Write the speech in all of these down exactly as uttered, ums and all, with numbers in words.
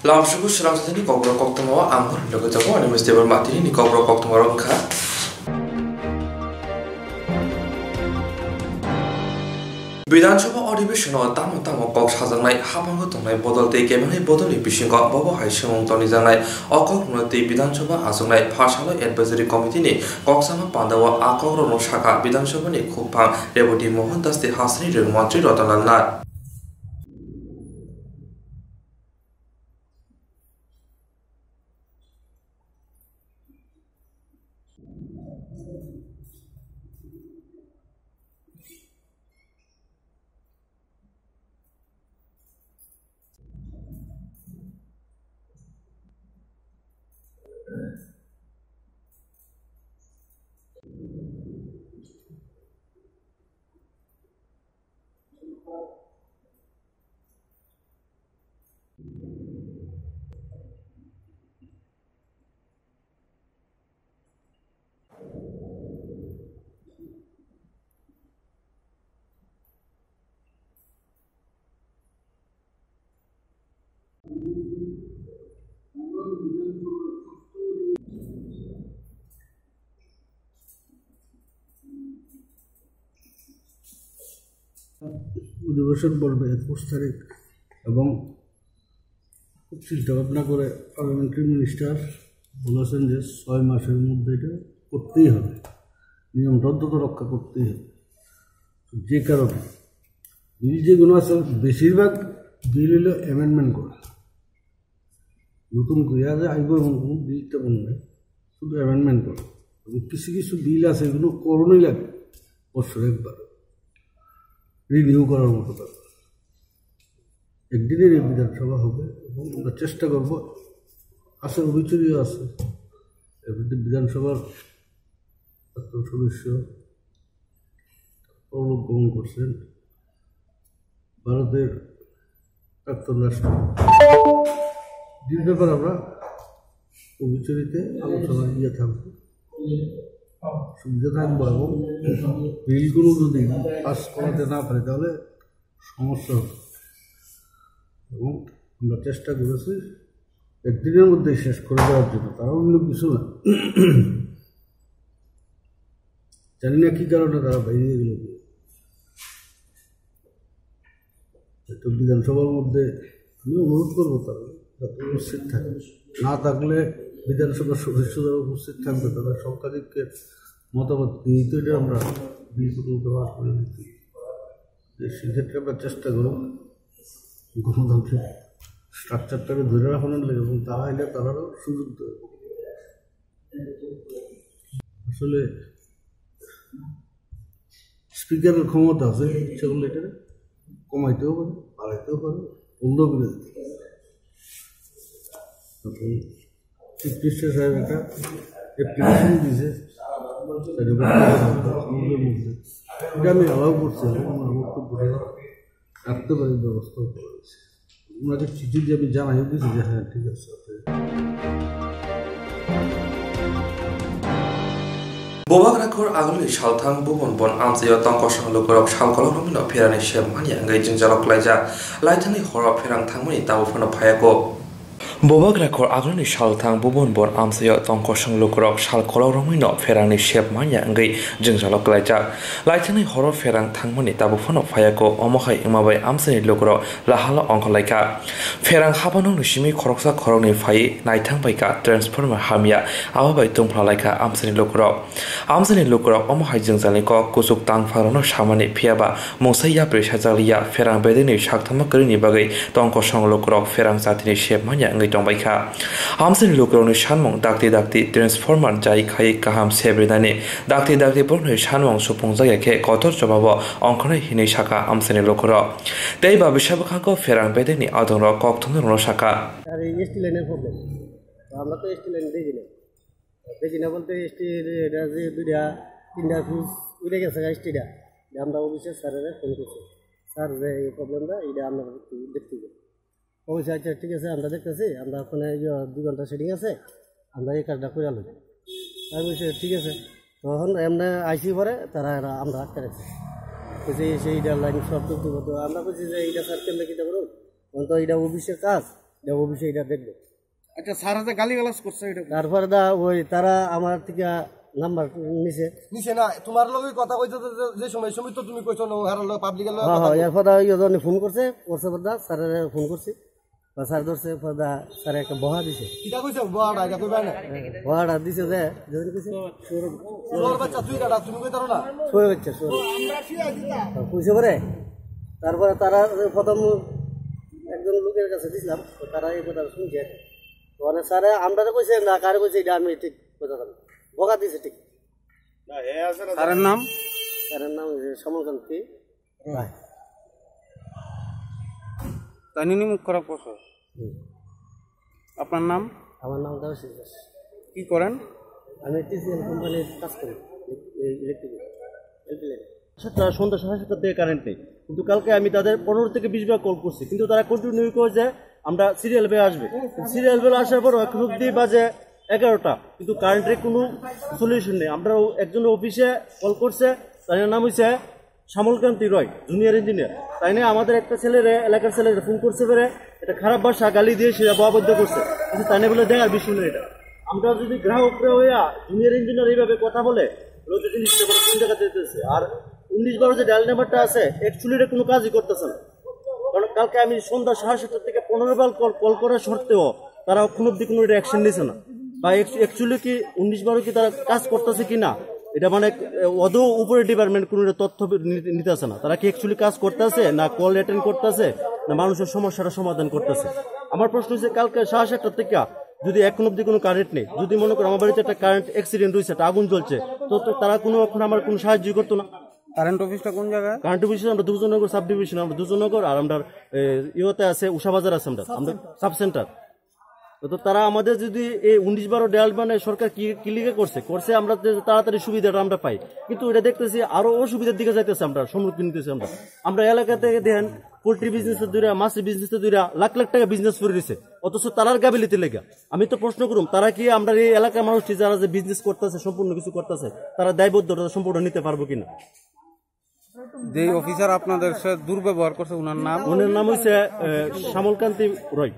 Lamsuku srangsaini kokborok koktwmao ang hor loge tongo, ani Mister Debbarma tini ni kokborok koktwmarok wngkha. Bidhan Sabha Adhibeshon o tamo tamo kok sajaknai, haphango tongnai bodol tei kebengnai bodolni bisingo bobo hai swngmung tonijaknai. O kokrokno tei Bidhan Sabha achuknai pha salo Advisory Committee ni koksama pandao a kokrokno sakha Bidhan Sabha ni khukphang Reboti Mohan Das tei Hasini Rwng Montri Ratan Lal Nath. অধিবেশন বলবে একুশ তারিখ এবং খুব চিন্তা ভাবনা করে parliamentary minister বলেছেন যে ছয় মাসের মধ্যে এটা করতেই হবে, নিয়মটা অন্তত রক্ষা করতেই হবে। যে কারণে বিল যেগুলো আছে, বেশিরভাগ বিল হলো অ্যামেন্ডমেন্ট করা, নতুন করে আর আইব এমন কোনো বিল তেমন নেই, শুধু অ্যামেন্ডমেন্ট করা। এবং কিছু কিছু বিল আছে, এগুলো করণই লাগে বছরে একবার রিনিউ করার মতো ব্যাপার। একদিনের এই বিধানসভা হবে এবং আমরা চেষ্টা করব, আছে অভিচুরিও আছে, এর মধ্যে বিধানসভার প্রাক্তন সদস্য পরলোক গমন করছেন ভারতের প্রাক্তন রাষ্ট্রপতি। এই ব্যাপারে আমরা অভিচুরিতে আলোচনা দিয়ে থাকবো, সুবিধা থাকবো এবং বিলগুলো যদি পাস করাতে না পারে তাহলে সমস্যা হবে। এবং আমরা চেষ্টা করেছি একদিনের মধ্যে শেষ করে দেওয়ার জন্য, তারা অন্য কিছু না। জানি না কি কারণে তারা বাইরে গেল। তো বিধানসভার মধ্যে আমি অনুরোধ করবো তারা যাতে উপস্থিত থাকে, না থাকলে বিধানসভার সদস্য যারা উপস্থিত থাকবে তারা সরকারকে মতামত নিয়ে তো এটা আমরা বিল প্রকল্প পাস করে দিতে। যে সেক্ষেত্রে আমরা চেষ্টা করব গণতন্ত্রের স্ট্রাকচারটাকে ধরে রাখানোর লাগে এবং তারা এলে তারারও সুযোগ দেবে। আসলে স্পিকারের ক্ষমতা আছে, ইচ্ছা করলে এটা কমাইতেও পারে, বাড়াইতেও পারে, বন্ধ করে দিতে পারে। আপনি চিফ মিনিস্টার সাহেব একটা অ্যাপ্লিকেশন দিয়েছে, চারি বছর মধ্যে। এটা আমি অ্যালাউ করছি, আমি আমার বক্তব্য রাখতে পারি, ব্যবস্থা করা হয়েছে। ওনাকে চিঠি দিয়ে আমি জানাই দিয়েছি যে হ্যাঁ, ঠিক আছে, আপনি Bubagra khor agulni salthang bubon bon amchaio tongkosong lukurok salkolok romwino pherani sep manya wngwi jwngjalo klaijak. Laithangni horo pherang thangmani tabuk phano phaiyago. Bubagra khor agulni salthang bubon bon amchaio tongkosong lukurok salkolok romwino pherangni sep manya wngwi jwngjalo klaijak. Laithangni horo pherang thangmani tabuk phano phaiyago, omo hai wngma bai amchaini lukurok lahalo ongkhorlaikha. Pherang habanokni simi khoroksa khoroknwi phaiwi naithang baikha, transformer hamya, abo bai tungphla laikha amchaini lukurok. Amchaini lukurok omo hai jwngjalni kok kuchuk tangphangrokno samani, phiyaba mungsa yapri sajak liya, pherang bedekni sakthama kwrwini bagwi tongkosong lukurok pherang chatini sep manya wngwi tongbaikha. Amchaini lukurokni sanmung dakti dakti transformer jai khai kaham sep rinani, dakti dakti borokni sanmung supungjak ya khe kotor jobabo ongkhornai hinwi sakha amchaini lukurok. Tei ba bisa bwkhago pherang bedekni adongrok kokthumnairokno sakha. আর এই এসটি লাইনের প্রবলেম। তো আমরা তো ST line দেখি না। দেখি না বলতে এসটি এটা যে দুইটা, তিনটা ফিউজ উঠে গেছে এসটিটা। আমরা অফিসে স্যারের ফোন করছি। স্যার, যে এই প্রবলেমটা, এটা আপনারা একটু দেখতে হবে। অবশ্যই, আচ্ছা, ঠিক আছে, আমরা দেখতেছি। আমরা ওখানে এই যে দুই ঘন্টা সেটিং আছে, আমরা এই কাজটা করে আলো। আমি বলছি, ঠিক আছে। তখন এমনি আইসি পরে তারা এরা আমরা আটকে রাখছি। বলছে, "এই সেই এটা লাইন সব তুলতে হবে।" তো আমরা বলছি যে, "এইটা স্যার কেমনে কী করুন?" তখন তো এটা অফিসের কাজ, যে অফিসে এটা দেখবে। আচ্ছা, স্যার যে গালিগালাজ করছে এটা? তারপরে দা ওই তারা আমার থেকে নাম্বার নিছে। নিছে না, তোমার লগে কথা কইতে তো যে, যে সময় সময় তো তুমি কইছো না, ওহার লগে পাবলিকের লগে হ্যাঁ, কথা হ্যাঁ, কই। এরপরে ওই জন্য ফোন করছে, করছে পর দা স্যারের ফোন করছি। বা স্যার ধরছে, পর দা স্যার একটা বহা দিছে। কিটা কইছে? বহাটা, এটা কইবা না। হ্যাঁ, বহাটা দিছে যে, যেদিন কইছে, চোর বাচ্চা, তুই কাটা, তুমি কইতারো না? চোর বাচ্চা, চোর। কইছে পরে, তারপরে তারা প্রথম একজন লোকের কাছে দিছিলাম, তো তারা এই কথা শুনছে। তো মানে স্যারে আমরা তো কইছে না, কারে কইছে এটা আমি ঠিক কথা জানি। বকা দিছে ঠিক। স্যারের নাম? স্যারের নাম হচ্ছে শ্যামলকান্তি রায়। তাই নিয়ে মুখ খারাপ করছো? হুম। আপনার নাম? আমার নাম দেবাশিস দাস। কি করেন? আমি টিসিএল কোম্পানির কাজ করি, এই ইলেকট্রিক, ইলেকট্রিক। সাতটা, সন্ধ্যা সাড়ে সাতটা থেকে কারেন্ট নেই, কিন্তু কালকে আমি তাদের পনেরো থেকে বিশ বার কল করছি, কিন্তু তারা কন্টিনিউ করে যে আমরা সিরিয়াল বেয়ে আসবে। সিরিয়াল বেয়ে আসার পর এখন অব্দি বাজে এগারোটা, কিন্তু কারেন্টের কোনো সলিউশন নেই। আমরা একজন অফিসে কল করছে, তার নাম হচ্ছে শ্যামলকান্তি রয়, জুনিয়র ইঞ্জিনিয়ার। তাই নিয়ে আমাদের একটা ছেলেরে, এলাকার ছেলেরে ফোন করছে, ফেরে এটা খারাপ ভাষা গালি দিয়ে সে অবাধ্য করছে, কিন্তু তাই নিয়ে বলে দেখার বিষয় নেই এটা। আমরা যদি গ্রাহকরা হইয়া জুনিয়র ইঞ্জিনিয়ার এইভাবে কথা বলে, তাহলে তো জিনিসটা কোনো কোন জায়গাতে যেতেছে। আর উনিশ বারো যে ডায়াল নাম্বারটা আছে, অ্যাকচুয়ালি এটা কোনো কাজই করতেছে না। কারণ কালকে আমি সন্ধ্যা সাড়ে সাতটা থেকে পনেরো বার কল, কল করার সত্ত্বেও তারা কোনো অব্দি কোনো অ্যাকশন নিছে না। বা অ্যাকচুয়ালি কি উনিশ বারো কি তারা কাজ করতেছে কি না, এটা মানে আহ, আদৌ উপরে ডিপার্টমেন্ট কোনো একটা তথ্য নিতে, নিতে আসে না। তারা কি অ্যাকচুয়ালি কাজ করতেছে, না কল অ্যাটেন্ড করতেছে, না মানুষের সমস্যাটা সমাধান করতেছে? আমার প্রশ্ন হচ্ছে, কালকে সাড়ে সাতটা থেকে যদি এখন অব্দি কোনো কারেন্ট নেই, যদি মনে করো আমার বাড়িতে একটা কারেন্ট অ্যাক্সিডেন্ট হয়েছে, একটা আগুন জ্বলছে, তো, তো তারা কোনো এখন আমার কোনো সাহায্য করতো না। কারেন্ট অফিসটা কোন জায়গায়? কারেন্ট অফিস আমরা দুজনগর সাব ডিভিশন, আমরা দুজনগর, আর আমরা এ, ইয়েতে আছে, উষা বাজার আছে, আমরা, আমরা সাব সেন্টার। তো তারা আমাদের যদি এই উনিশ বারো ডায়াল মানে সরকার কি, কি লিগে করছে, করছে আমরা যে তাড়াতাড়ি সুবিধাটা আমরা পাই, কিন্তু এটা দেখতেছি আরো অসুবিধার দিকে যাইতেছে, আমরা সম্মুখীন হইতেছি আমরা। আমরা এলাকা থেকে দেখেন, পোল্ট্রি বিজনেস দূরে, মাছের বিজনেস দূরে লাখ লাখ টাকা বিজনেস করে দিছে, অথচ তারার গাফিলতি লেগে। আমি তো প্রশ্ন করুম, তারা কি আমরা এই এলাকার মানুষ যারা যে বিজনেস করতেছে, সম্পূর্ণ কিছু করতেছে, তারা দায়বদ্ধতা সম্পূর্ণ নিতে পারবো কিনা? যেই অফিসার আপনাদের সাথে দুর্ব্যবহার করছে, ওনার নাম? ওনার নাম হইছে, এ, শ্যামলকান্তি রয়।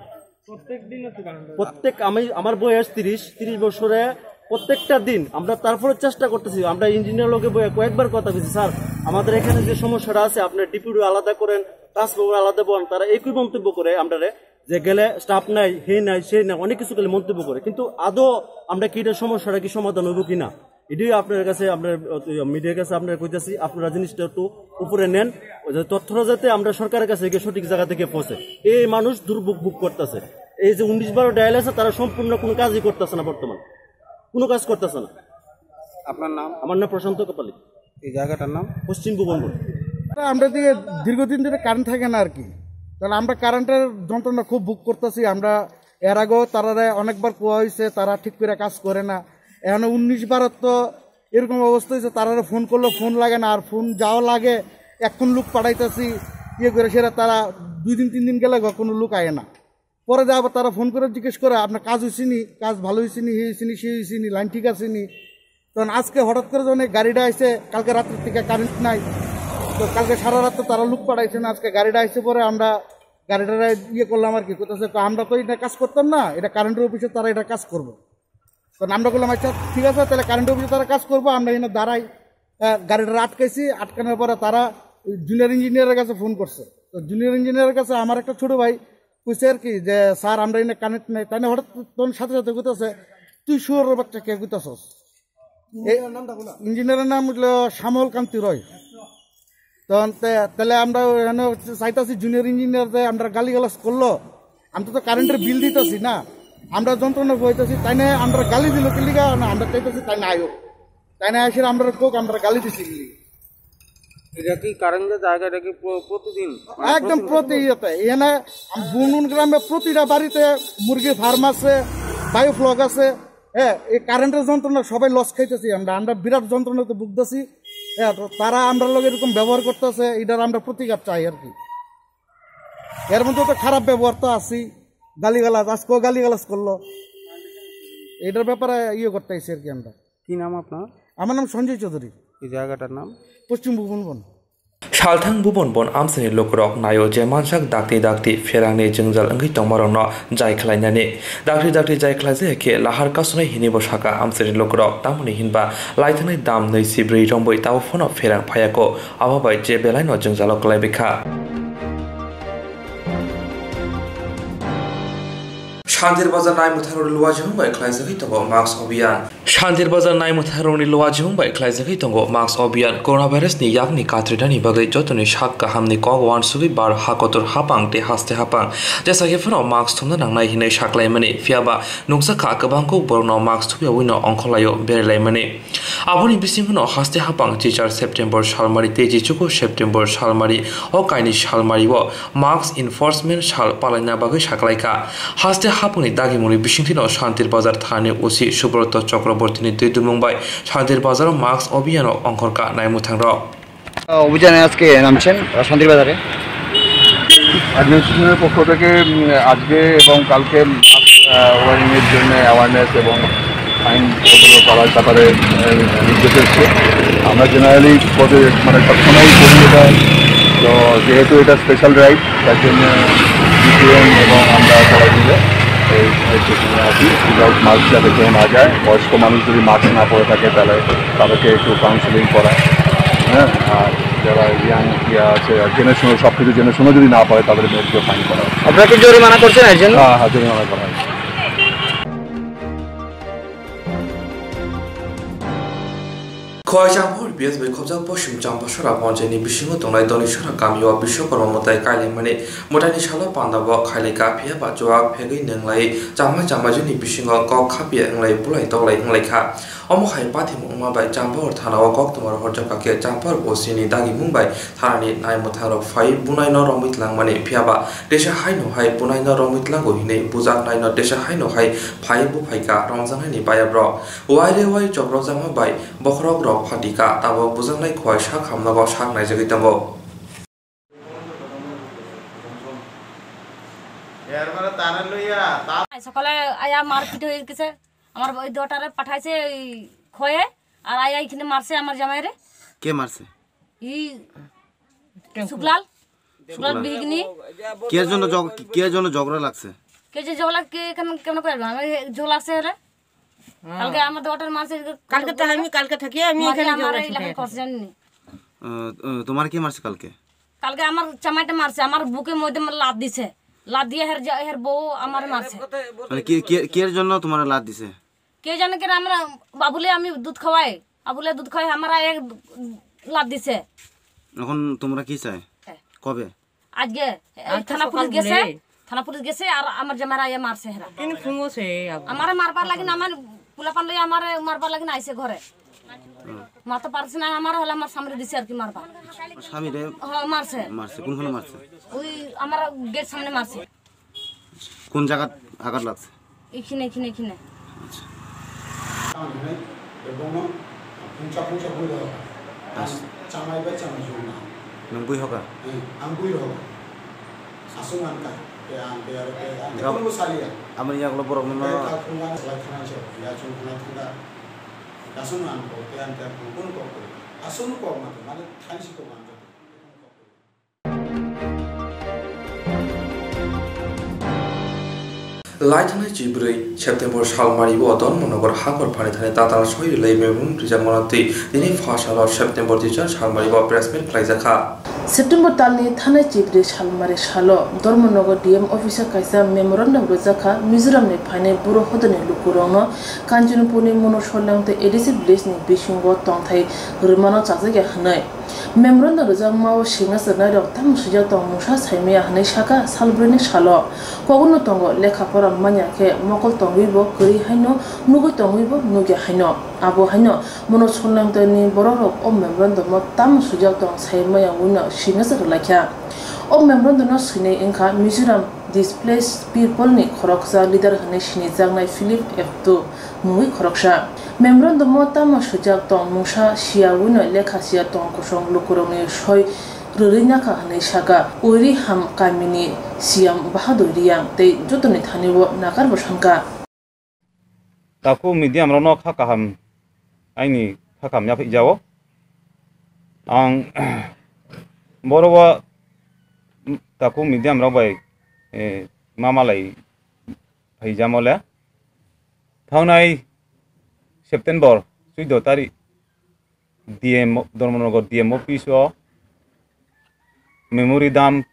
প্রত্যেক, আমি, আমার বয়স তিরিশ, তিরিশ বছরে প্রত্যেকটা দিন আমরা তারপরে চেষ্টা করতেছি। আমরা ইঞ্জিনিয়ার লোকে বইয়ে কয়েকবার কথা বলছি, "স্যার, আমাদের এখানে যে সমস্যাটা আছে, আপনি ডিপিডিও আলাদা করেন, ট্রান্সফরমার আলাদা বন।" তারা একই মন্তব্য করে আমরারে, যে গেলে স্টাফ নাই, হে নাই, সে নাই, অনেক কিছু খালি মন্তব্য করে, কিন্তু আদৌ আমরা কি এটা সমস্যাটা কি সমাধান হইব কিনা? এটাই আপনার কাছে, আপনার মিডিয়ার কাছে আপনারা কইতাছি, আপনারা জিনিসটা একটু উপরে নেন, ওই যে তথ্যটা যাতে আমরা সরকারের কাছে গিয়ে সঠিক জায়গা থেকে পৌঁছে। এই মানুষ দুর্ভোগ ভোগ করতেছে, এই যে উনিশ বারো ডায়াল আছে, তারা সম্পূর্ণ কোনো কাজই করতেছে না বর্তমান, কোনো কাজ করতেছে না। আপনার নাম? আমার নাম প্রশান্ত কপালী। এই জায়গাটার নাম? পশ্চিম ভুবনগর। আমরা দিকে দীর্ঘদিন ধরে কারেন্ট থাকে না আর কি, তাহলে আমরা কারেন্টের যন্ত্রণা খুব ভোগ করতেছি। আমরা এর আগেও তারারে অনেকবার কোয়া হয়েছে, তারা ঠিক করে কাজ করে না। এখন উনিশ বারো তো এরকম অবস্থা হয়েছে, তারারে ফোন করলে ফোন লাগে না, আর ফোন যাও লাগে, এখন লোক পাঠাইতেছি ইয়ে করে, সেটা তারা দুই দিন তিন দিন গেলে গো কোনো লোক আয় না। পরে যে আবার তারা ফোন করে জিজ্ঞেস করে, "আপনার কাজ হয়েছে নি, কাজ ভালো হয়েছে নি, হে হয়েছে নি, সে হয়েছে নি, লাইন ঠিক আছে নি?" তখন আজকে হঠাৎ করে যখন এই গাড়িটা আইছে, কালকে রাত্রের থেকে কারেন্ট নাই, তো কালকে সারা রাত তো তারা লোক পাঠাইছে না, আজকে গাড়িটা আইছে পরে আমরা গাড়িটা ইয়ে করলাম আর কি, কোথাও তো আমরা তো এটা কাজ করতাম না, এটা কারেন্টের অফিসে তারা এটা কাজ করবো। তো আমরা বললাম, "আচ্ছা ঠিক আছে, তাহলে কারেন্ট অফিসে তারা কাজ করবো, আমরা এখানে দাঁড়াই।" আহ, গাড়িটা আটকাইছি, আটকানোর পরে তারা জুনিয়র ইঞ্জিনিয়ারের কাছে ফোন করছে। তো জুনিয়র ইঞ্জিনিয়ারের কাছে আমার একটা ছোট ভাই কইছে আর কি যে, "স্যার, আমরা এখানে কারেন্ট নেই।" তাই না হঠাৎ তখন সাথে সাথে কইতাছে, "তুই শুয়োরের বাচ্চা কে কইতাছস?" এই ইঞ্জিনিয়ারের নাম হলো শ্যামল কান্তি রয়। তখন তে-, তাহলে আমরা এখানে চাইতাছি জুনিয়র ইঞ্জিনিয়ার যে আমরা গালিগালাজ করলো, আমি তো, তো কারেন্টের বিল দিতেছি না, আমরা যন্ত্রণা হইতেছি, তাই না আমরা গালি দিল কি লিগা না, আমরা চাইতেছি তাই না আয়ো, তাই না আসলে আমরা কোক আমরা গালি দিছি কি লিগা? এটা কি কারেন্টের জায়গা, এটা কি প্র-, প্রতিদিন? মানে একদম প্রতিদিন? প্রতি ইয়েতে, এখানে আম-, বুনবুন গ্রামে প্রতিটা বাড়িতে মুরগি ফার্ম আছে, বায়োফ্লক আছে, হ্যাঁ, এই কারেন্টের যন্ত্রণা সবাই লস খাইতেছি আমরা, আমরা বিরাট যন্ত্রণাতে ভুগতেছি। হ্যাঁ, তো তারা আমরা লগে এরকম ব্যবহার করতেছে, এটার আমরা প্রতিকার চাই আর কি। এর মধ্যে তো খারাপ ব্যবহার তো আছেই, গালিগালাজ, আজকেও গালিগালাজ করলো, এটার ব্যাপারে ইয়ে করতে আইছি আর কি আমরা। কি নাম আপনার? আমার নাম সঞ্জয় চৌধুরী। এই জায়গাটার নাম? পশ্চিম Bhubanban. Salthang bubon bon amchaini lukurok naio je mansak dakti dakti pherangni jwngjal wngwi tongmarokno jai khlainani. Dakti dakti jai khlaijak khe lahar kasonai hinibo saka amchaini lukurok, tamoni hinba laithanai dam nwi si bwrwi rombwi tabo phano pherang phaiya kho, abo bai je belaino jwngjalo kwlaibai kha. Shantir Bazar naimwthangrokni luajimung bai khlaijagwi tongo mask obiyan. Shantir Bazar naimwthangrokni luajimung bai khlaijagwi tongo mask obiyan. Coronavirus ni yakni katrinani bagwi jotoni sak kahamni kok uansugwi bar hakotor hapang tei haste hapang jesa khe phano mask thumna nangnai hinwi saklaimani. Phiyaba nukjakha kwbang kuk borokno mask thumyawino ongkhorlaio berailaimani. Aboni bisingtwi haste hapang chichar September salmari tei jichugo September salmari o kainwi salmari o mask enforcement sal palaina bagwi saklaikha. Haste hapangni dagimungni bisingtwi Shantir Bazar thanani O C Subroto Chakrabortini twi dumung bai Shantir Bazar o mask obiyan o ongkhorkha naimwthangrok. অভিযানে আজকে নামছেন, আহ, শান্তির বাজারে। অ্যাডমিনিস্ট্রেশনের পক্ষ থেকে, উম, আজকে এবং কালকে মাস্ক, আহ, ওয়ারিংয়ের জন্য অ্যাওয়ারনেস এবং ফাইন ওগুলো করার ব্যাপারে, আহ, নির্দেশ এসছে। আমরা জেনারেলি পদে, মানে, সবসময়ই করি এটা। তো যেহেতু এটা স্পেশাল রাইড, তার জন্য ডিসিএম এবং আমরা সবাই মিলে এই, এই সেখানে আছি। উইদাউট মাস্ক যাতে কেউ না যায়, বয়স্ক মানুষ যদি মাস্ক না পরে থাকে, তাহলে তাদেরকে একটু কাউন্সেলিং করা, হ্যাঁ, আর যারা ইয়াং ইয়া আছে, জেনে শুনে, সব কিছু জেনে শুনে যদি না পারে, তাদের বিরুদ্ধে ফাইন করা হয়। আপনারা কি জরিমানা করছেন এর জন্য? হ্যাঁ, হ্যাঁ, জরিমানা করা হয়। Khowai Champahor P S bai khobjak Poschim Champasora Ponchayni bisingo tongnai Donisora kamio Biswakarma mwtai kailaimani mwtaini salo pandabo khailaikha, phiyaba chuak phegwi nwnglai chamai chamai juni bisingo kok khapya wnglai bulai toklai wnglaikha. Omo hai pathimung wngma bai Champahor thanao koktwma rohorjakha khe Champahor O C ni dagimung bai thanani naimwthangrok phai bunaino romwi tlangmani, phiyaba tesa haino hai bunaino romwi tlango hinwi bujaknaino tesa haino hai phai buphaikha romjaknaini bayabrok. Waire wai chobrojakma bai bokhorokrok phatikha, tabok bujaknai Khowai sak hamnago sak naijagwi tongo. সকালে আয়া মারপিট হয়ে গেছে, আমার ওই ডটারে পাঠাইছে ওই খয়ে, আর আয়া এখানে মারছে আমার জামাইরে। কে মারছে? এই শুক্লাল, শুক্লাল শুক্লাল। বিঘিনি। কে জন্য ঝগ-, কে জন্য ঝগড়া লাগছে? কে যে ঝগড়া, কে এখানে কেমন করে আসবে? আমি ঝোল আছে রে। কালকে আমার ডটার মারছে। কালকে তো আমি, কালকে থাকি আমি মারলে এখানে আমার ঝগড়া এই লেখা করছে, জানি নি। আহ, আহ, তোমার কে মারছে কালকে? কালকে আমার জামাইটা মারছে, আমার বুকের মধ্যে আমার লাত দিছে, লাত দিয়ে হের জা-, হের বউ আমার মারছে। মানে কে, কে, কে এর জন্য তোমার লাত দিছে? কে জানে কে, আমরা বাবুলে আমি দুধ খাওয়াই, বাবুলে দুধ খাওয়াই, আমার এক লাত দিছে। এখন তোমরা কি চাই? হ্যাঁ। কবে? আজকে এই আজকে থানা পুলিশ সকাল গেছে, হলে। থানা পুলিশ গেছে আর আমার জামাইরা আইয়া মারছে হেরা। কিন্তু ঘুমোছে আবার। আমারে মারবার লাগি না, আমার পোলাপান লই আমারে মারবার লাগি না আইছে ঘরে। হুম। মারতে পারছে না, আমার হলে আমার সামনে দিছে আর কি মারবার। স্বামীরে হ, মারছে। মারছে, কোনখানে মারছে? ওই আমার গেট সামনে মারছে। কোন জায়গাত আঘাত লাগছে? Ikhine, ikhine, ikhine. Acha. Ang hinwi, ebongno phungsa phungsa bui rw kha. Acha. Chamai bai chamai jwk na. Nwng bui hoka? Eh, ang bui rw kha. Aswk man kha. Te ang te aro te ang te kono bo saliya. Aboni yagulo borok no. Te ta phung ang salai thana se. Ya chung thana thang da. Aswk man ko te ang te ang kono kok kori. Aswk no kok man mane thansi kok man. Lai thangnai chibrwi September salmari o Dharmanagar hakor phani thani tatal soi rwlai memorandum rijak mano twi tini pha salo September tisa salmari o press meet khlaijak kha. September talni thanai chibrwi salmari salo Dharmanagar D M office o kaisa memorandum rwjak kha Mizoramni phainai buro hodani lukurokno Kanchanpurni Monu Solnang tei A D C village ni bisingo tongthai rwmano chajakya hwnwi. Memorandum rwjakmao signature nairok tamo swijak tong mungsa saimaya hwnwi sakha salbrwini salo. Koguno tongo lekha pora manya khe mokol tongwibo kwrwi haino nugwi tongwibo nukya haino. Abo haino Monu Solnang tei ni borokrok o memorandum-o tamo swijak tong saimaya wngno signature rwlaikha. O memorandum-no swinai wngkha Mizoram Displaced People-ni khoroksa leader hwnwi sinijaknai Philip F two mungwi khoroksa. Memorandum-o tamo swijak tong mungsa siya wngno lekha siya tong kosong lukurokni soi rwrwi nakha hwnwi sakha Uiriham kamini C M Bahadur Reang tei jotoni thani-o nakarbo sankha. Takhuk media rokno kha kaham, aini kha kaham yaphaijao. Ang boro o takhuk medium rok bai, eh, ma malai phaijamo le. Thangnai September chuido tarik D M, Dharmanagar D M office o memory dam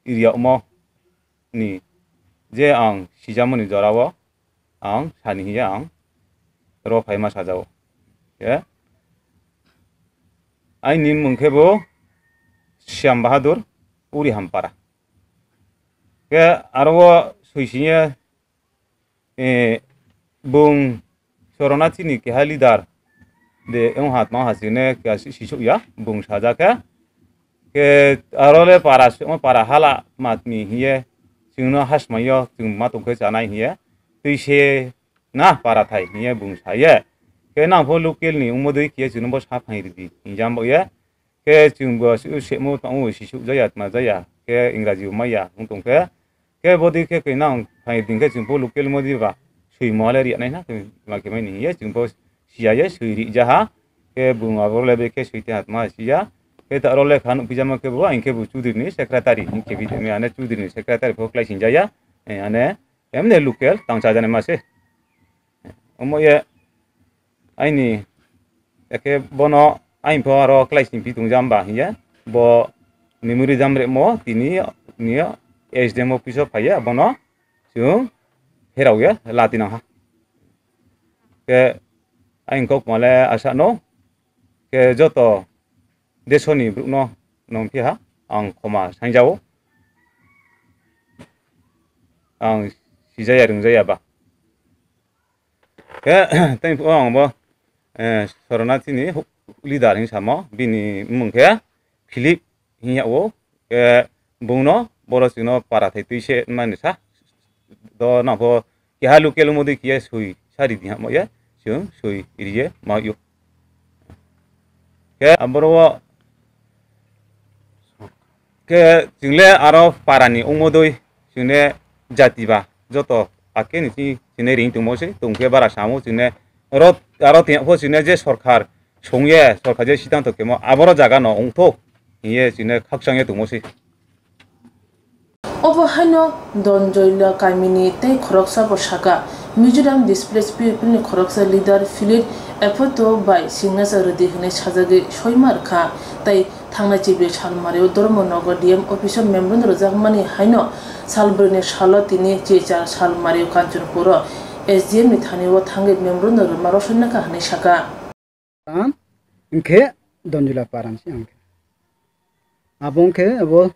area omo ni je ang sijamoni jora o ang sani hiya ang ro phaima sajao. Ke aini mung khe bo Shyam Bahadur Uri Hampara. Ke aro o sui singye, eh, bung Soronachini keha leader de wng ha tma ha sine keha si-, sisuk ya bung sajak khe. Ke aro le para si-, para hala matni hiye chwngno hasmai yo chwng ma tong khe chanai hiye twi se na para thai hiye bung saye. Ke nang pho local ni wngmo dui kiye chwngno bo sa phai ridi hinjam bo ye. Khe chwng bo se-, semo tongo, sisuk jaya, tma jaya, khe Ingraji bo maya wng tong khe. Khe bodi khe khe nang phai din khe chwng bo local modi ba sui mo le riya nai na, ma khe mai ni ye chwng bo siya ye sui ri ja ha. Khe bung abo le be khe sui te hat ma siya. Khe ta ro le khan pijama khe bo ang khe bo Chudri ni secretary hin khe bi te me ane Chudri ni secretary pho klai sin jaya. Eh, ane emne local tang cha jani ma se. Omo ye aini ekhe bono aini pho aro class ni pi tong jam ba hiye bo memory jam re mo tini ni S D M office o phaiye bono chwng pherao ye lati nang ha. Ke aini kok male asa no ke joto desoni brukno nong phi ha ang khoma sangjao ang sijaya ringjaya ba. Khe tei phuru ang bo, eh, Soronachini hu-, leader hin samo, bini mung khe Philip hin yao, khe bungno boro chwngno para thai twi se mani sa, do nang pho keha local modi kiye sui sari di hamo ye, chwng sui riye ma yo. Khe aboro o khe chwngle aro parani wngmo doi chwngle jati ba joto ake ni si chwngle ring tongmo se tong khe bara samo chwngle aro, aro tei pho chwngle je sorkar songye sorkar je siddhanto kemo aboro jaga no wngthok hiye chwngle khakchangye tongmo se. Obo haino Donjoila kamini tei khoroksa bo saka, Mizoram Displaced People ni khoroksa leader Philip Epoto bai signature rwdi hwnwi sajagwi soima rwkha, tei thangnai chibi salmario Dharmanagar D M office o memorandum rwjakmani haino salbrwini salo tini chichar salmario Kanchanpur o S D M ni thani o thangwi memorandum rwma rwsoi nangkha hwnwi saka. Paran, hwnkhe Donjula Paran se hwnkhe. Abo hwnkhe abo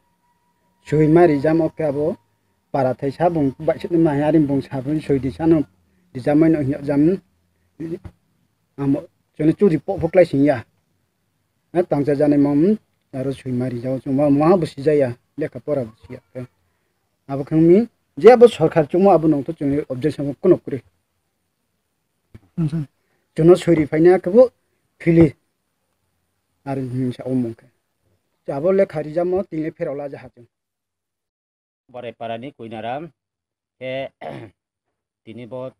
sui ma rijam, o khe abo para thai sa bung bai se ma ari bung sa bung sui di sano rijamai no hwnjam. Amo chwngno churi po pho klai sing ya. Ha tangsa jani mam aro sui ma rijao chwng ma ma bo sijaya lekha pora bo siya khe. Abo khe wngmi je abo sorkar chwngmo abo nong to chwngni objection kuno kwrwi. Chwngno suri phaina khe bo phili. Ar hinsa omong khe. Abo lekha rijamo tini pherok la jaha chwng. Barai parani Koinaram khe tini bo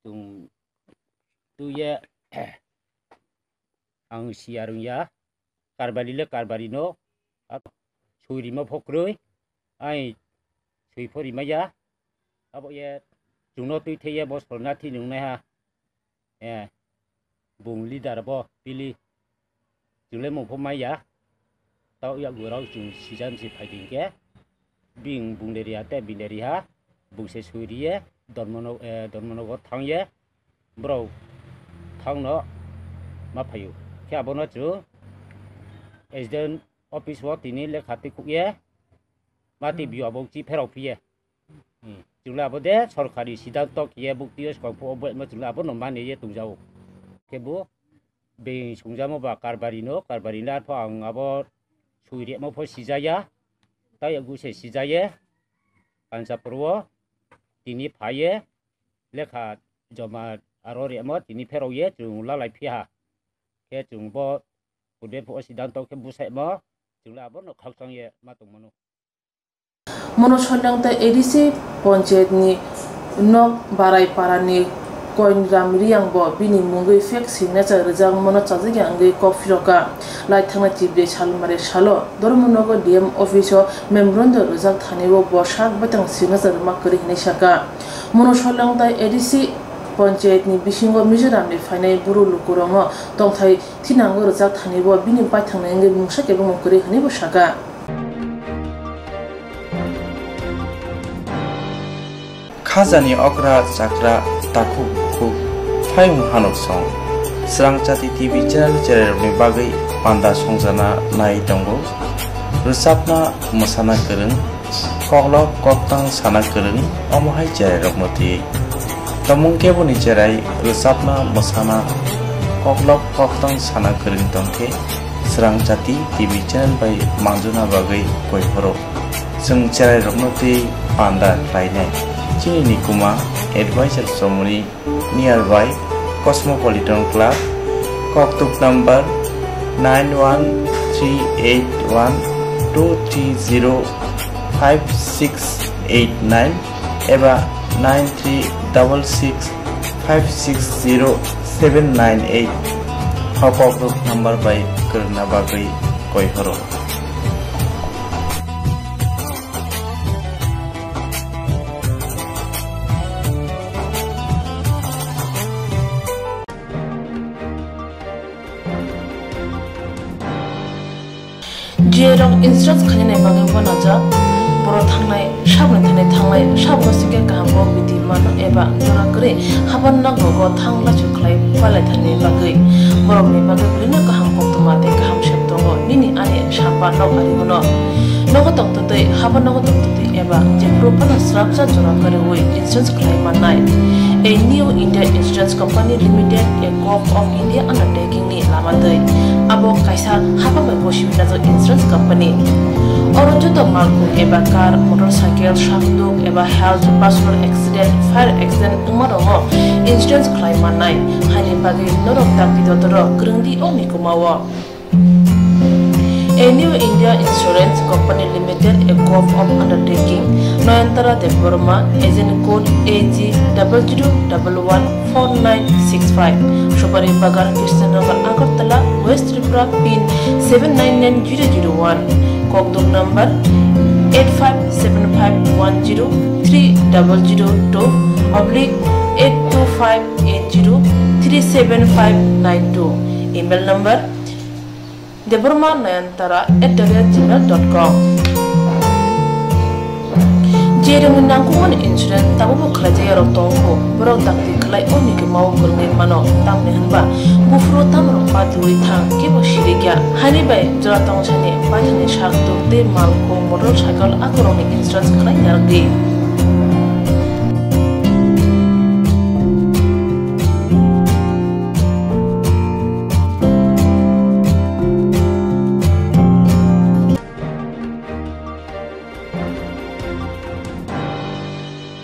chwng tuye ang siya rwngya. Karbari le karbari no, a, sui rima pho kwrwi, ai sui pho rimaya, abo ye chwngno twi thaiye bo sorna thini wngnai ha, eh, bung leader bo pili, chwng le mung pho maya, tao yakgu rok chwng sijam si phai di hwnkhe, bing bung le riya tei bing le riha, bung se sui riye, dormo no, eh, dormo nogo thang ye, borok thangno ma phaio. Khe abono chwng S D M office o tini lekha twi khukye, ma twi bio abo chi pherok phiye. Hmm. Chwngla abo de sorkari siddhanto khiye buk twi skang phuo bo ma chwngla abono mani ye tongjago. Khe bo beng songjamo ba karbari no, karbari no arpho ang abo sui remo pho sijaya, tei gu se sijaye, Kanchanpur o tini phaye, lekha joma aro remo tini pherok ye chwng lalai phiha. Khe chwng bo purbe phuo siddhanto khe bwsaimo chwngla abono khakchang ye ma tongmano. Mono Soileng tei A D C ponchayat ni nok Barai para ni Koinram Reang bo bini mungwi fake signature rwjakmano chajakya wngwi kok phirokha. Lai thangnai chibrwi salmari salo Dharmanagar D M office o memorandum rwjak thani bo bo sak baithang signature rwma kwrwi hwnwi sakha. Mono Solangtai A D C panchayat ni bisingo Mizoram ni phainai buru lukurokno tongthai thinango rwjak thani bo bini baithangnai wngwi mungsa kebo mung kwrwi hwnwi bo sakha. Khajani okra chakra takhuk bukhuk phayung hanok song. Srangchati T V channel chererokni bagwi panda songjana nai tongo. Rwchapna mwsana kwrwng, koklop koktang sana kwrwng, omo hai chererokno twiwi. Tomung keboni cherai rwchapna mwsana koklop koktang sana kwrwng tongkhe, Srangchati T V channel bai manjuna bagwi koi phoro. Chwng cherairokno twi panda khlainai. Chini nikuma advisor chomoni nearby Cosmopolitan Club, koktuk number nine one three eight one two three zero five six eight nine eba nine three double six five six zero seven nine eight. O koktuk number bai kwrwngna bagwi koi phoro. Jerok insurance khainani bagwi uanajak, borok thangnai saboni thani thanglai sabno sikhe kaham bo bidi mano eba jora kwrwi haban nok rogo thang lachu khlai palai thani bagwi borokni bagwi belino kaham koktwma tei kaham sep tongo nini ani samba nok ari bono. Nogo tongtwtwi, habo nogo tongtwtwi eba jephuru phano srapsa jora kwrwi insurance khlai mannai. A New India Insurance Company Limited, a Gov of India undertaking ni lama twi. Abo kaisa hapang bai bosi binajak insurance company. Oro joto malkhung eba car, motorcycle, sakduk eba health, personal accident, fire accident wngma rokno insurance khlai mannai. Haini bagwi norok dakti dotoro kwrwngdi o mikumao. A New India Insurance Company Limited, a Gov of undertaking, Noyantara Debbarma, agent code A G double zero double one four nine six five, Subari Bagan, Krishnanagar, Agartala, West Tripura, pin seven nine nine zero zero one, kokduk number eight five seven five one zero three double zero two oblique eight two five eight zero three seven five nine two, email number Debbarma Nayantara at the rate gmail dot com. Jerokni nangkukmani insurance tabukbo khlaijak yarok tongo, borok dakti khlai o mikumao kwrwngwi mano, tamni hwnba buphuru tamrok patiui thang kebo sirikya. Haini bai jora tongsani baithangni sakduk tei malkhung, motorcycle akorokni insurance khlai narwkdi.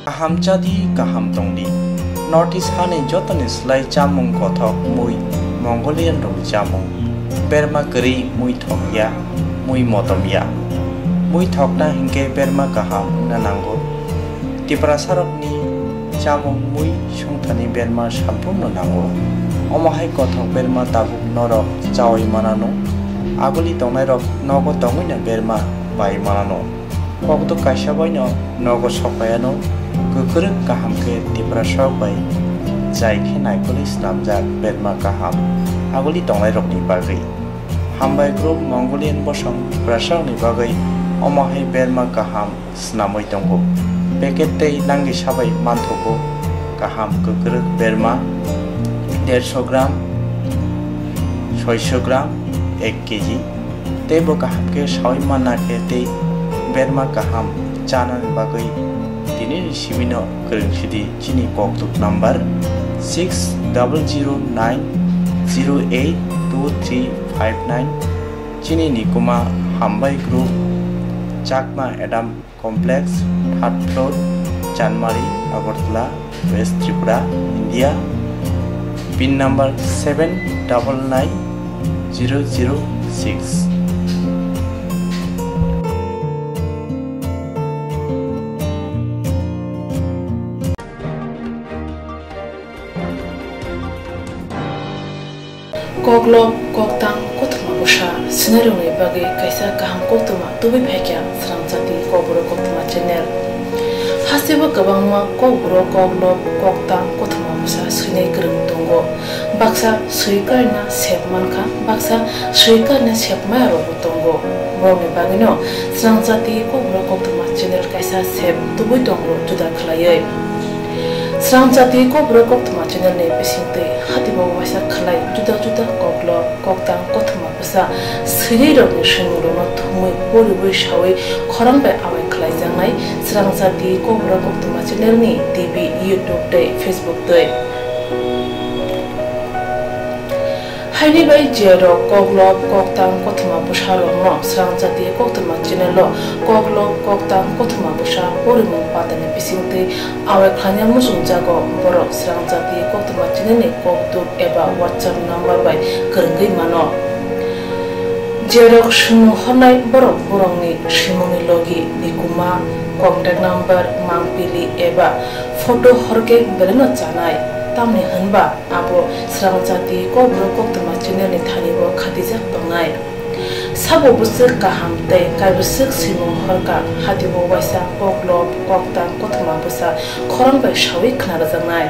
Kaham chadi, kaham tongdi. North East hani jotoni slai chamung kothok mui Mongolian rokni chamung. Berma kwrwi mui thokya, mui motomya. Mui thokna hinkhe berma kaham wngna nango. Tiprasarokni chamung mui sungthani berma samphurno nango. Omo hai kothok berma tabuk norok chaui manano. Aguli tongnairok nogo tongwino berma bai manano. Kokduk kaisa baino nogo sokpaiano kwkrwk kaham khe Tiprasarok bai jai khe naikolwi snamjak berma kaham aguli tongnairokni bagwi. Hambai group Mongolian bosong Tiprasarokni bagwi omo hai berma kaham snamwi tongo. Packet tei langwi sabai manthogo kaham kwkrwk berma derso gram, soiso gram, ek kg. Tei bo kaham khe saui manna khe tei berma kaham chanani bagwi tinini simino kwrwng sidi chini kokduk number six double zero nine zero eight two three five nine. Chini nikuma Hambai Group, Chakma Adam Complex, third floor, Chanmari, Agartala, West Tripura, India. Pin number seven double nine zero zero six. Koklop, koktang, kothoma bwsa swinairokni bagwi kaisa kaham koktwma tubui phaikha Srangchati Kokborok Koktwma channel. Hasteo kwbangma Kokborok koklop, koktang, kothoma bwsa swinai kwrwng tongo. Baksa swi karina sep mankha, baksa swi karina sep maya rokbo tongo. Borokni bagwino Srangchati Kokborok Koktwma channel kaisa sep tubui tongo juda khwlaiwi. Srangchati Kokborok Koktwma channel ni bisingtwi hatibo waisa khwlai juda juda koklop, koktang, kothoma bwsa swinai rokni swimungrokno thumwi poriwi sawi khorang bai awai khwlaijaknai Srangchati Kokborok Koktwma channel ni T V, YouTube tei Facebook twi. Haini bai je rok koklop, koktang, kothoma bwsa rokno Srangchati Koktwma channel o koklop, koktang, kothoma bwsa porimung pandani bisingtwi awai khlaina muchungjago, borok Srangchati Koktwma channel ni kokduk eba WhatsApp number bai kwrwngwi mano. Je rok swimung hornai borok borokni swimungni logi, nikuma, contact number, mangpili eba photo horkhe belaino chanai, tamni hwnba abo Srangchati Kokborok Koktwma channel ni thani bo khatijak tongnai. Sabo bwswk kaham tei kaibwswk swimung horkha, hatibo waisa koklop, koktang, kothoma bwsa khorang bai sawi khna rwjaknai.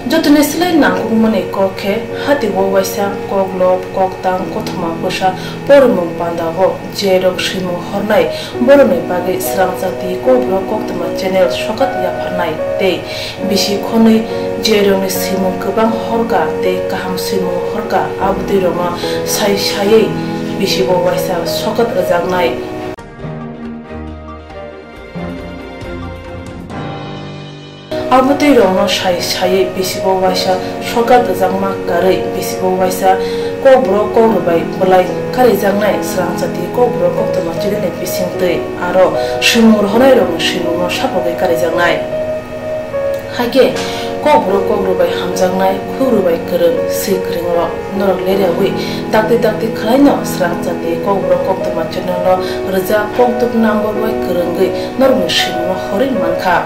Jotoni slai nangkukmani kok khe, hatibo waisa koklop, koktang, kothoma bwsa porimung pandao je rok swimung hornai borokni bagwi Srangchati Kokborok Koktwma channel sokat yapharnai tei bisi khonwi je rokni swimung kwbang horkha tei kaham swimung horkha, abotwi rokno sai saiwi bisibo waisa sokat rwjaknai. Abotwi rokno sai saiwi bisibo waisa sokat rwjakma karwi bisibo waisa Kokborok Kokrwbai bwlai karijaknai Srangchati Kokborok Koktwma channel ni bisingtwi aro swimung rohornairokni swimungno sapogwi karijaknai. Hakhe Kokborok Kokrwbai hamjaknai, khurwbai kwrwng, swi kwrwngrok norok leriawi dakti dakti khwlaino Srangchati Kokborok Koktwma channel no rwjak kokduk number bai kwrwngwi norokni swimungno horwi mankha.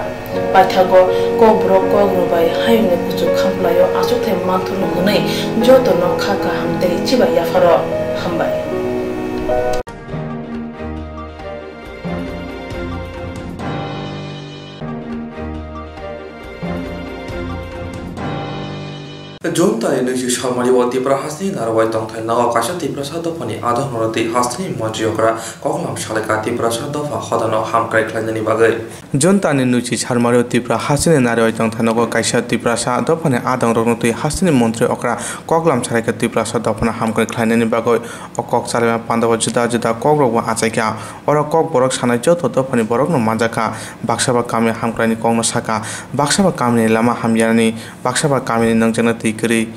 Paithago Kokborok Kokrwbai hayungni kuchuk khamplaio achukthai manthurno hwnwi jotono kha kaham tei chibai yapharo. Hambai. June tari nui si salmari o Tipra hasteni narwai tongthai nogo kaisa Tiprasa dophani adong norok twi hasteni montri okra koklam salaikha Tiprasa dopha hodano hamkrai khlainani bagwi. June tani nui si salmari o Tipra hasteni narwai tongthai nogo kaisa Tiprasa dophani adong rokno twi hasteni montri okra koklam salaikha Tiprasa dophano hamkrai khlainani bagwi. O kok chalaima pandao juda juda kokrokbo achaikha. Oro kok borok sanai joto dophani borokno manjakha. Baksa ba kamini hamkraini kokno sakha, baksa ba kamini lama hamyani, baksa ba kamini nangjakna twi kwrwi,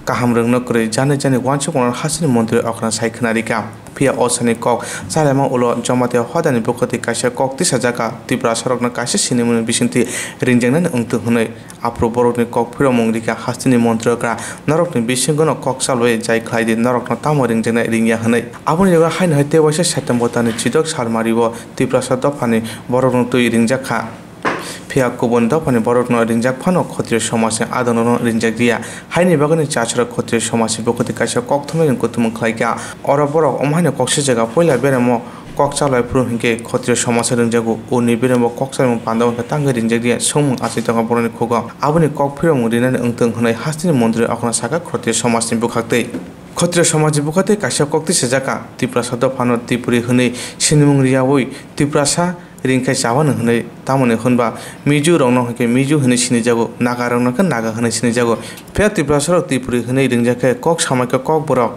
kaham rwngno kwrwi, jani jani uansukmano hasteni montri okra sai khwnarikha. Phiya o sani kok chalaima ulo Jamatia hodani bukhuk twi kaisa kok tisajakha, Tiprasarokno kaisa sinimungni bisingtwi ringjaknani wngtwng hwnwi. Aphuru borokni kok phiromung rikha hasteni montri okra, norokni bisingono kok chalwi jai khlai di, norokno tamo ringjaknai ringya hwnwi. Aboni loge haino hai tei waisa September talni chidok salmari o Tiprasa dophani borokno twi ringjak kha. Phiya kubun dophani borokno ringjak phano Khotriyo somajni adongrokno ringjak riya. Haini bagwino Chachwra Khotriyo somajni bukhuk twi kaisa kok thumnairok kuthumung khlaikha. Oro borok omo haino kok sijak kha, puila beremo kok chalai phuru hinkhe Khotriyo somajno ringjago. Uni beremo kok chaimung panda wngkha tangwi ringjak riya, swngmung achai tongkha borokni khugo. Aboni kok phiromung rinani wngtwng hwnwi hasteni montri okra sakha Khotriyo somajni bwkhaktwi. Khotriyo somajni bwkhaktwi kaisa kok tisajakha, Tiprasa dophano Tripuri hwnwi sinimung riyaui Tiprasa ringkhai chawano hwnwi, tamoni hwnba Mizo rokno hinkhe Mizo hwnwi sinijago, Naga rokno khe Naga hwnwi sinijago. Phiya Tiprasa rok Tripuri hwnwi ringjakhe kok samaikhe kok borok,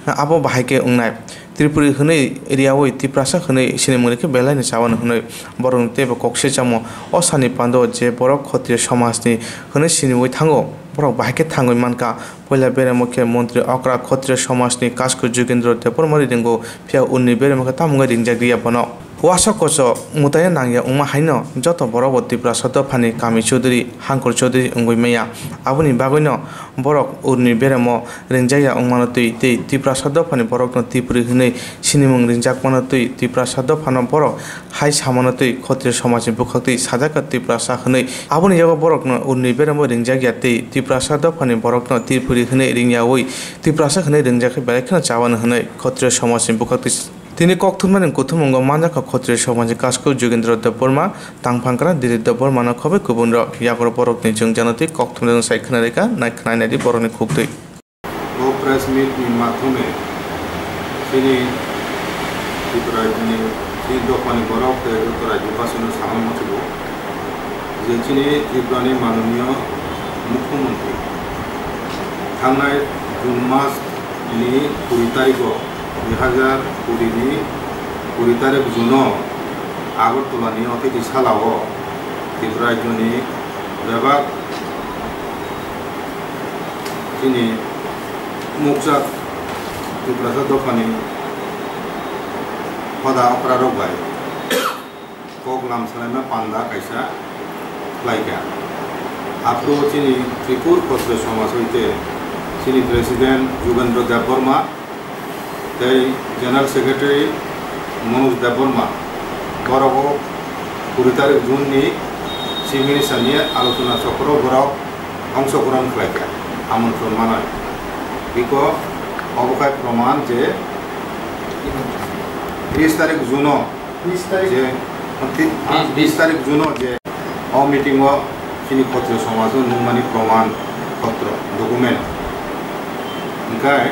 abo bahai khe wngnai. Tripuri hwnwi riyaui Tiprasa hwnwi sinimung rikhe belaino chawano hwnwi borokni teibo kok sijamo. O sani pando je borok Khotriyo somajni hwnwi siniui thango, borok bahai khe thangwi mankha. Puila beremo khe montri okra Khotriyo somajni Kasku Jugendro Debbarma ringo, phiya unni beremo khe tamo wngwi ringjak riya bono. Wasok kocho mwtaino nangya wngma haino joto borokbo Tiprasa dophani kami chudri, hangkhor chudri wngwi maya. Aboni bagwino borok urni beremo ringjakya wngmano twi tei Tiprasa dophani borokno Tripuri hwnwi sinimung ringjakmano twi Tiprasa dophano borok hai samano twi Khotriyo somajni bwkhaktwi sajakha Tiprasa hwnwi. Aboni yago borokno urni beremo ringjakya tei Tiprasa dophani borokno Tripuri hwnwi ringyawi Tiprasa hwnwi ringjakhe belai kheno chabani hwnwi Khotriyo somajni bwkhaktwi. Tini kokthumnani kuthumungo manjakha Khotriyo somajni kasku Jugendra Debbarma, tangphangkra Dilip Debbarmano khobai kubunrok. Yakro borokni jwngjano tei kokthumnani sai khwnarikha, nai khwnai naidi borokni khuktwi. O press meet ni madhyome chini Tripura ni chini dophani borok tei Uttar Rajyabasino sama muchungo je chini Tripura ni mananiya mukhyamantri thangnai June mas ni kuri tarikh o, dui hazar kuri ni kuri tarikh June o Agartala ni Otithi Sala o Tripura Rajyo ni bebak chini mukjak Tiprasa dophani hoda okra rok bai kok lam salaima panda kaisa khlaikha. Aphuru chini Tripur Khotriyo Somaj hoite chini President Jugendra Debbarma tei General Secretary Manoj Debbarma borok o kuri tarikh June ni Chief Minister ni alochona chokro borok ongshogrohon khlaikha, amontron manwi. Biko obo khai proman je tris tarikh June o je, tris tarikh June o je o meeting o chini Khotriyo Somaj o nungmani proman potro, document. Hingkhe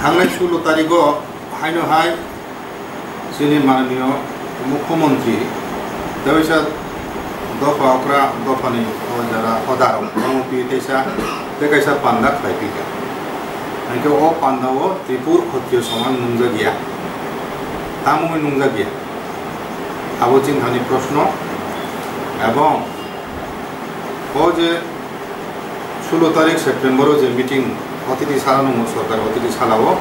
thangnai sulo tarikh o haino hai chini mananiya mukhyamantri teisa dopha okra dophani o jara hoda rok twi teisa tei kaisa panda khlai phi kha. Hingkhe o panda o Tripur Khotriyo Somaj nungjakya. Tamo wngwi nungjakya? Abo chini thani proshno. Ebong o je sulo tarikh September o je meeting Otithi Sala nungo sorkar Otithi Sala o,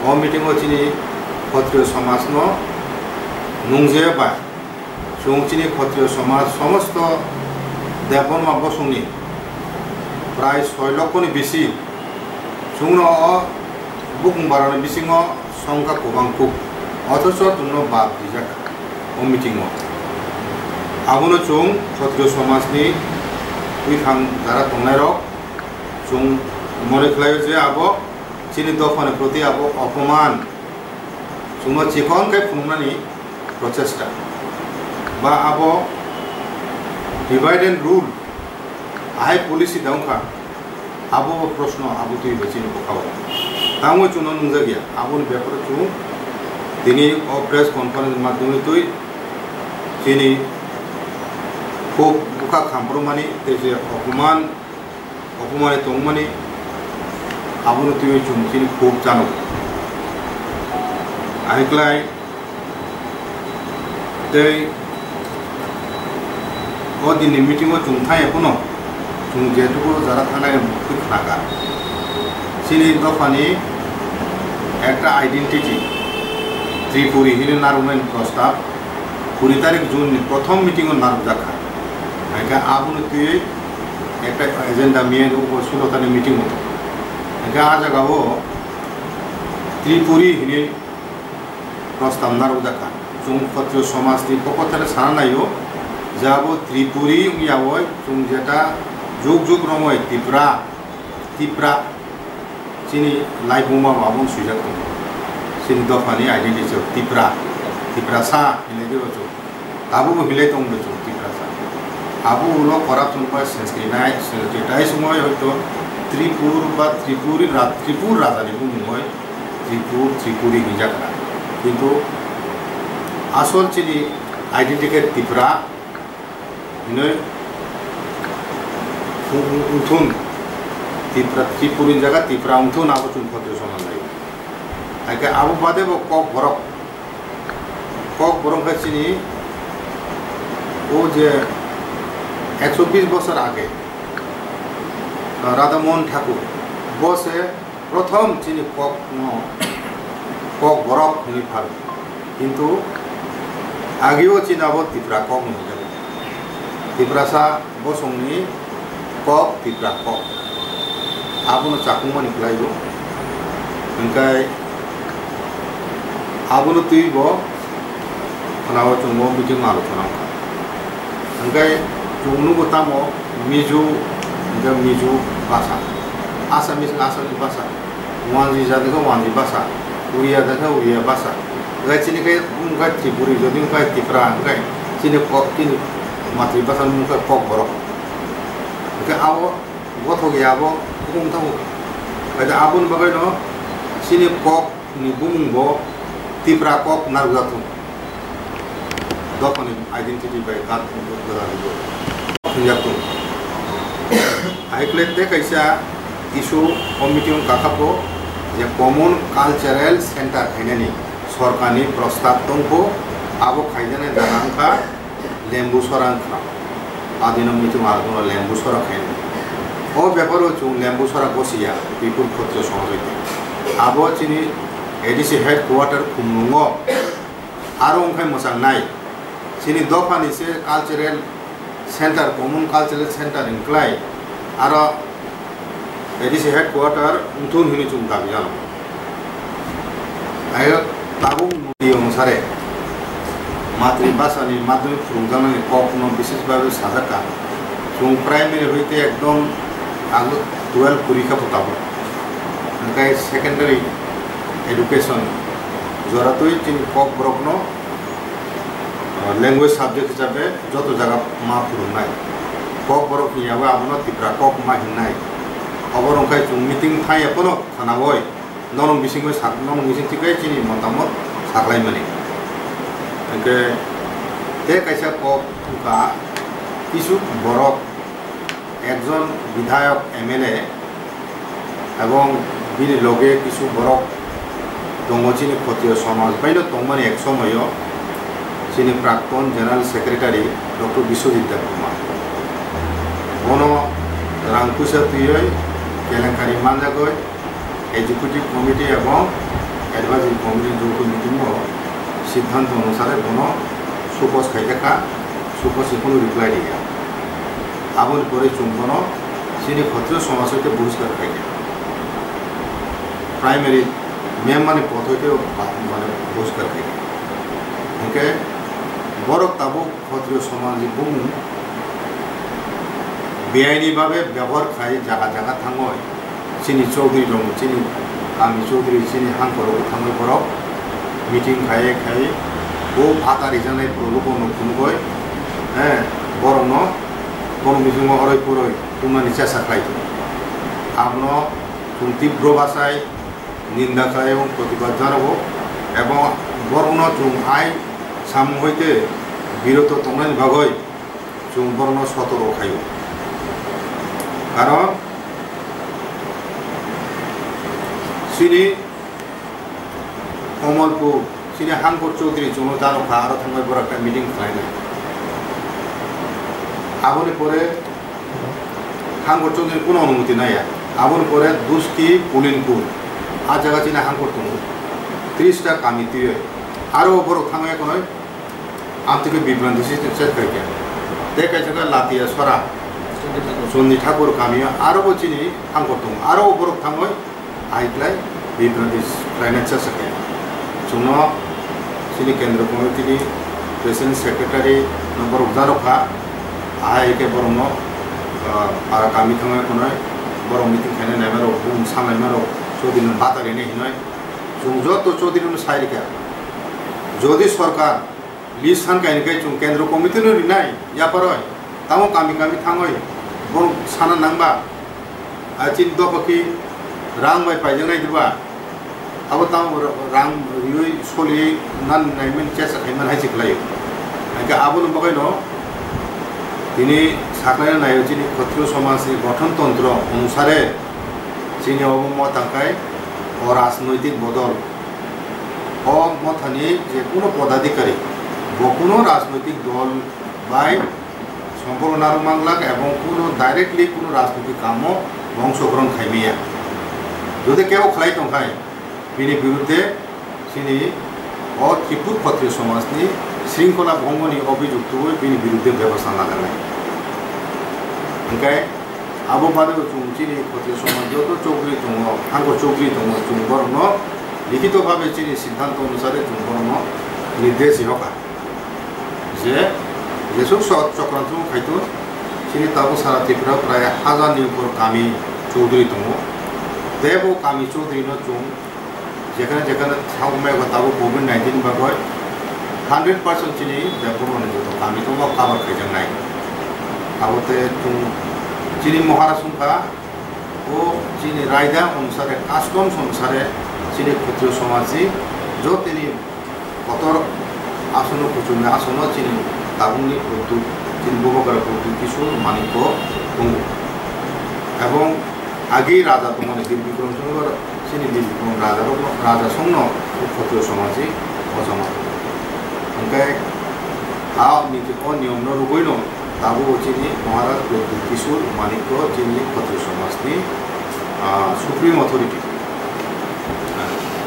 o meeting o chini Khotriyo Somaj no nungje bai chwng chini Khotriyo Somaj somosto Debbarma bosongni prai soi lokho ni bisi chwngno o bukung barani bisingo songkha kwbang kuk, othocho chwngno bad rijak o meeting o. Abono chwng Khotriyo Somaj ni bwkhang jara tongnai rok chwng mone khlaio je abo chini dophani proti abo opoman, chwngno chikon khe phunuknani prochesta ba abo divide and rule ahai policy da wngkha, abo bo proshno abo twi bo chini bwkhao tamo chwngno nungjakya. Aboni beparo chwng tini o press conference madhyome twi chini khub bwkha khamprokmani tei je opoman Ophumani tongmani abono twiwi chwng chini khub chano. Ahiklai tei o dinni meeting o chwng thangya phano chwng jetuku jara thangnai khnakha. Chini dophani ekta identity Tripuri hwnwi narwknani prostab kuri tarik June ni prothom meeting o narwkjakha. Haikhe abono twiwi ekta agenda miyai rwgo sulo tani meeting o. Hingkhe ah jagao Tripuri hinwi prostab narwkjakha. Chwng Khotriyo somajni pokotele sana naio je abo Tripuri wngyaui chwng jeta juk juk romwi Tipra, Tipra chini laibuma bo abono swijak tongo. Chini dophani identity Tipra, Tiprasa hinwi bo chwng. Tabukbo hinlai tongbo chwng Tiprasa. Abo ulo corruption bai sensrinai, sensritai songwi hoito Tripur ba Tripuri ra-, Tripur rajani bumungwi Tripur, Tripuri hinjakha. Kintu asol chini identity khe Tipra hinwi wng-, wng-, wngthun Tipra, Tripuri hinjaga Tipra wngthun abo chwng Khotriyo somaj lai. Haikhe abo bade bo Kokborok Kokborok khe chini o je ekso bis bosor age, Radha Mohan Thakur, bo se prothom chini Kokno Kokborok hwnwi pharo. Kintu agio chini abo Tipra kok no hwnjago. Tiprasa bosongni kok Tipra kok. Abono chakungmani kwlaio. Hwnkhe abono twibo khwnao chwngbo meeting alochona wngkha. Hwnkhe chwng nugo tamo Mizo, hwnkhe Mizo basa, Assamese wngkha Assamese basa. Wanji jat wngkha Wanji basa, Oriya jat wngkha Oriya basa. Hwnkhe chini khe wngkha Tripuri, jodi wngkha Tipra, hwnkhe chini kok, chini matri basa wngkha Kokborok. Hwnkhe abo gothok ya abo kubung thango. Hwnkhe aboni bagwino chini kok ni bumung bo Tipra kok narwkjak thung. Dophani identity bai card thungjak thung. Hai khlai tei kaisa issue committee wng kakha bo je Common Cultural Center khainani sorkarni prostab tongkho, abo khaijaknai jaga wngkha Lembusora wngkha. Adino muitu marokno Lembusora khainai. O beparo chwng Lembusora gosiya, Bipul Khotro Sohor hoite. Abo chini A D C headquarter Khumlungo aro wngkhai mwchangnai. Chini dophani se cultural center, common cultural center wngklai. Aro A D C headquarter wngthun hwnwi chwng dabi jalo. Ayo tabuk nudi onusare matri bhasani madhyamik phwrwngjaknani kokno bises bhabe sajak kha. Chwng primary hoite ekdom aguk twelve puri kha bo tabuk. Hwnkhe secondary education joratwi chini kokborokno language subject hisabe joto jaga ma phwrwngnai. Kokborok ni abo abono Tipra kok ma hinnai. Obo rwngkhai chwng meeting thangya phano khwnaui norok bisingwi sak, norok bising thwikhai chini motamot saklaimani. Hwnkhe tei kaisa kok wngkha kisu borok ekjon bidhayok M L A ebong bini loge kisu borok tongo chini Khotiyo somaj baino tongmani ek somoyo chini prakton General Secretary Doctor Biswajit Debbarma. Bono rang puisa twiwi kelenkari manjagwi Executive Committee ebong Advisory Committee jouto meeting o siddhanto onusare bono sukos khaikha, sukos ni kunu reply riya. Aboni pore chwng bono chini Khotiyo somaj hoite bohiskar khaikha. Primary mem mani pot hoite ba-, mane bohiskar khaikha. Hwnkhe borok tabuk Khotiyo somaj ni bumung beaini babe bebohar khai jaga jaga thangwi chini Chaudhary rok, chini kami Chaudhary, chini hangkor rok thangwi borok meeting khai khai bo phatha rijaknai borok no phunugwi, eh, borok no borok bisingo oroi poroi tungmani chesa khlai tongo. Abono chwng tibro bachai ninda khlaio, protibad janago, ebong borokno chwng ain samung hoite biroto tongnani bagwi chwng borokno sotorko khlaio. Karon chini Omorpur, chini Hangkor Chaudhary chwngno jano kha, aro thangwi borok khe meeting khlainai. Aboni pore Hangkor Chaudhary kunu onumoti naiya. Aboni pore Duski, Pulinpur, a jaga chini Hangkor tongo. Tris ta kami twiwi. Aro borok thangwi ekhonoi amtwkhe bibranti system set khaikha. Tei kaisa khe Latia Sora, Chondi Thakur kamio aro bo chini Hangkor tongo. Aro borok thangwi Hai khlai bibranti khlaina chesa khlai. Chwngno chini Kendra Committee ni President Secretary no borok jaro kha. Ahai khe borokno, ah, para kami thangwi khwnwi borok meeting khaina naima rok, bumung sanlaima rok, Chaudhary no bata rina hinwi chwng joto Chaudhary no sai rikha. Jodi sorkar list san kaini khe chwng Kendra Committee no rinai yaparoi, tamo kami kami thangwi borok sana nangba. A chini dopha khe rang bai paijaknai diba? Abo tamo rang riwi soli nan naiman chesa khaiman hai se khlaio. Hingke aboni bagwino tini saklaina naio chini Khatri somajni gothon tontro onusare chini obo motha khe o rajnoitik bodol. O mothani je kuno podadikari bo kuno rajnoitik dol bai Somporko narwk manglak ebong kuno directly kuno rajniti kamo bongsogron khaimaya. Jodi kebo khlai tongkhai, bini birudde Chini o Tripur Khotriyo Somajni Sringkhola Bhongoni obhijukto bini birudde bebosta lajaknai. Hwnkhe abo badeo chwng chini Khotriyo Somaj joto Chaudhuri tongo, Hangkor Chaudhuri tongo, chwng borokno likhito bhabe chini siddhanto onusare chwng borokno nirdesh rihokha. Je, jesuk so-, chokranto khai tong, chini tabuk sara Tripura prai hajar ni upor kami Chaudhuri tongo. Tei bo kami Chaudhuri no chwng jekhane jekhane thangmai ba tabuk covid nineteen bagwi hundred percent chini Debbarmani joto kami tongo cover khaijaknai. Abo tei chwng chini Maharaj wngkha, o chini raida onusare, customs onusare chini Khotriyo Somajni jotoni kotor asono kuchukni asono chini tabukni Pradyut, chini Bubagra Pradyut Kishore Manikya tongo. Ebong agi raja tongmani Bir Bikram Singho, chini Bir Bikram rajarokno, raja songno o Khotriyo Somajni ochama tongo. Hwnkhe a niti o niyomno rwgwino tabuk chini Maharaj Pradyut Kishore Manikya chini Khotriyo Somajni, ah, Supreme Authority.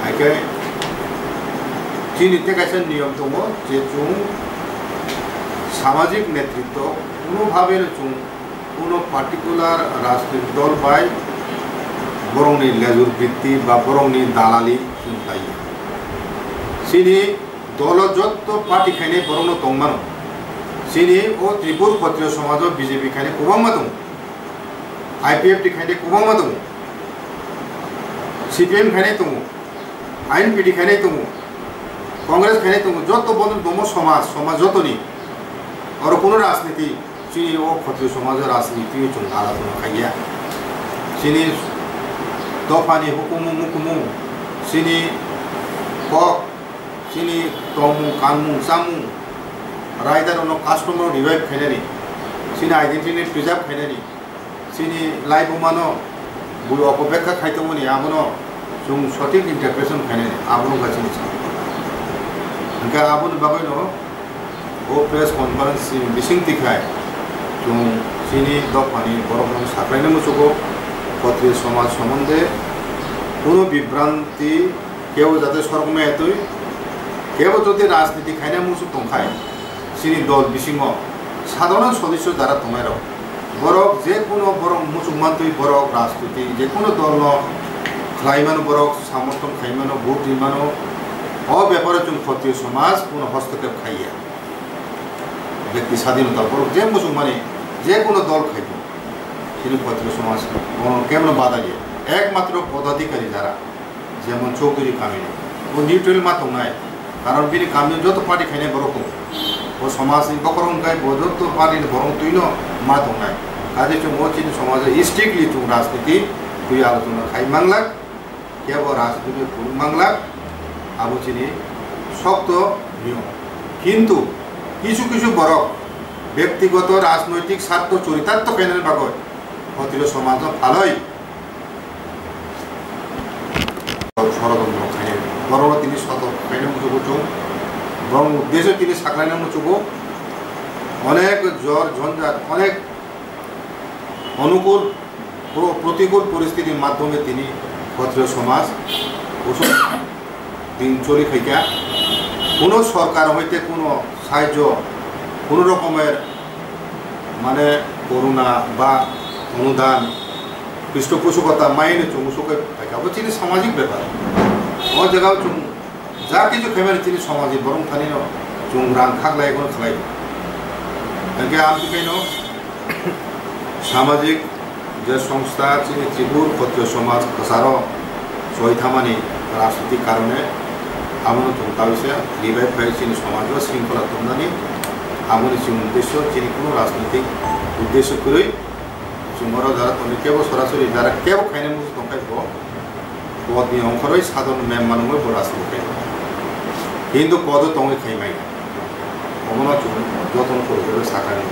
Haikhe chini tei kaisa niyom tongo je chwng samajik netritwo kuno bhabe no chwng kuno particular rajnitik dol bai borokni lejur britti ba borokni dalali chwng khlaiya. Chini dolo jotto party khainai borokno tongmano. Chini o Tripur Khotriyo Somajo B J P khainai kwbangma tongo, I P F T khainai kwbangma tongo, C P M khainai tongo, I N P T khainai tongo, Congress khainai tongo, jotto bono domo somaj, somaj jotoni. Oro kuno rajniti, chini o Khotriyo somajo rajniti chwng alachona khaiya. Chini dophani hukumu mukumu, chini kok, chini tongmung kanmung chamung, raidarokno customer revive khainani, chini identity preserve khainani, chini laibumano bui opobekha khai tongmani, abono chwng sothik interpretation khainani, abono wngkha chini sa. Hwnkhe aboni bagwino o press conference ni bisingtwi khai chwng chini dophani borokno saklaina muchugo, Khotriyo somaj somonde kuno bibranti kebo jate sorok maya twi, kebo jodi rajniti khaina muchuk tongkhai, chini dol bisingo sadharon sodosyo jara tongnairok, borok je kuno borok muchungmantwi borok rajniti je kuno dolno khlaimano, borok samorthon khaimano, vote rimano, o beparo chwng Khotriyo somaj kuno hostokep khaiya. Bekti sadinota borok je muchungmani je kuno dol khaibo, chini Khotriyo somaj bono kemno bada liya, ekmatro podadhikari jara. Jemon Chowdhury kamini. Bo neutral ma tongnai. Karon bini kamio joto party khainai borok tongo. Bo somajni bokhorok wngkha bo joto party ni borok twino ma tongnai. Kaje chwng o chini somajo strictly chwng rajniti twi alochona khai manglak. Kebo rajniti phuru manglak. Abo chini sokto niyom. Kintu kisu kisu borok bektigoto rajnoitik sartho choritartho khainani bagwi Khotriyo somajo phalwi Sorodontro khainai. Borokno tini sotok khainai muchugo chwng. Borokni uddesho tini saklaina muchugo. Onek jor jonjat, onek onukul, pro-, protikul poristiti madhyome tini Khotriyo somaj usuk din choli phaikha. Kuno sorkar hoite kuno sahajyo, kuno rokomer mane koruna ba onudan, pristhopostopota maino chwng usuk khe phaikha. Abo chini samajik bepar. O jaga o chwng ja kichu khaimani chini samajik borok thanino chwng rang khaklai kono khlai. Hwnkhe amtwi khaino samajik je songstha chini Tripur Khotriyo somaj kwcharo choi thamani rajnitik karone abono chwng tawi se revive khai chini somajo sringkhola tongmani aboni chini uddesho chini kuno rajnitik uddesho kwrwi chwng oro jara tongwi kebo sorasori jara kebo khaina muchung tongkhai bo podni ongkhorwi sadon mem manwi bo rajnitik khai hindu podo tongwi khai maya omono chwng jotono khorokhe sakani.